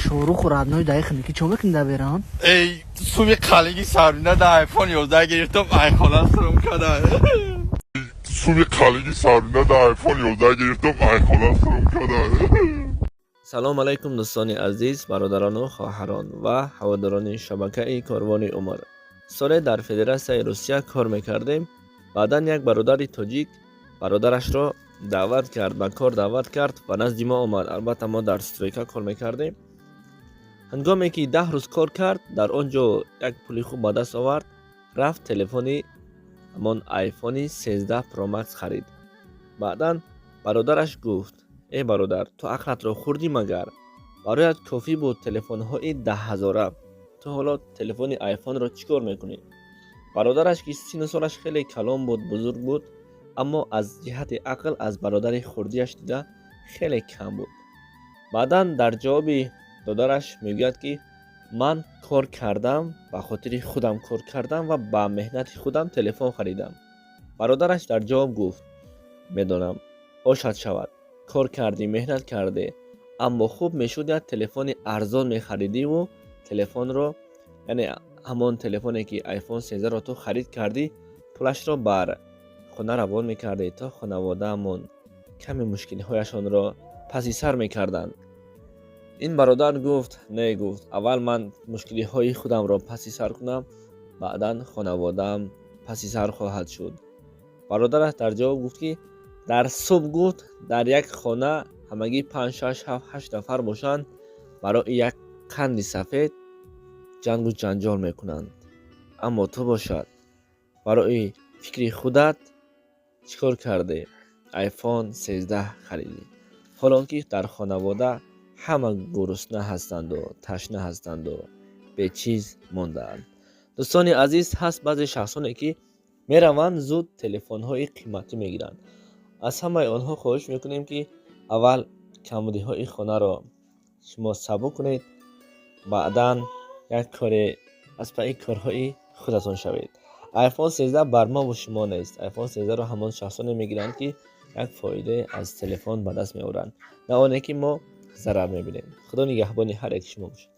Шоҳруху родной даихне ки чо мекунӣ дар Беран? Эй, суми қалиги Сарвина да айфон 11 гирифтам, ай хона сурум када. Суми қалиги Сарвина да айфон 11 гирифтам, ай хона сурум када. Салом алайкум, дӯстони азиз, бародарону хоҳарон ва ҳаводорони шабакаи Корвони Умр. Соле дар Федератсияи Русия кор мекардем. Баъдан як бародари тоҷик бародарашро даъват кард, ба кор даъват кард ва назди мо омад. Албатта, мо дар стройка кор мекардем. Ҳангоме ки 10 рӯз кор кард, дар он ҷо як пули хуб ба даст овард, рафт, телефони ҳамон айфони 13 Pro Max харид. Баъдан бародараш гуфт: «Э, бародар, ту ақлатро хӯрдӣ магар? Бароят кофӣ буд телефонҳои 10 ҳазора, ту ҳоло телефони айфонро чӣ кор мекунӣ?» Бародараш, ки сину солаш хеле калон буд, бузург буд, аммо аз ҷиҳати ақл аз бародари хурдиаш дида хеле кам буд. Баъдан дар ҷавоби додараш мегӯяд, ки ман кор кардам, ба хотири худам кор кардам ва ба меҳнати худам телефон харидам. Бародараш дар ҷавоб гуфт: «Медонам, ошад шавад, кор кардӣ, меҳнат кардӣ, аммо хуб мешуд, як телефони арзон мехаридиву телефонро, яъне ҳамон телефоне, ки айфон 13-ро ту харид кардӣ, пулашро бар хона равон мекардӣ, то хонаводаамон каме мушкилиҳояшонро паси сар мекарданд». Ин бародар гуфт: «Не, — гуфт, — аввал ман мушкилиҳои худамро паси сар кунам, баъдан хонаводаам паси сар хоҳад шуд». Бародараш дар ҷавоб гуфт, ки дар субҳ, гуфт, дар як хона ҳамагӣ панҷ, шаш, ҳафт, ҳашт нафар бошанд, барои як қанди сафед ҷангу ҷанҷол мекунанд, аммо ту бошад, барои фикри худат чӣ кор кардӣ? Айфон 13 харидӣ, ҳолон ки дар хонавода ҳама гурусна ҳастанду ташна ҳастанду бечиз мондаанд». Дӯстони азиз, ҳаст баъзе шахсоне, ки мераванд, зуд телефонҳои қиматӣ мегиранд. Аз ҳамаи онҳо хоҳиш мекунем, ки аввал камбудиҳои хонаро шумо сабук кунед, баъдан як коре аз пайи корҳои худатон шавед. Айфон 13 бар мову шумо нест. Айфон 13-ро ҳамон шахсоне мегиранд, ки як фоидае аз телефон ба даст меоранд, на оне ки мо зарар мебинем. Худо нигаҳбони ҳар яки шумо бошад.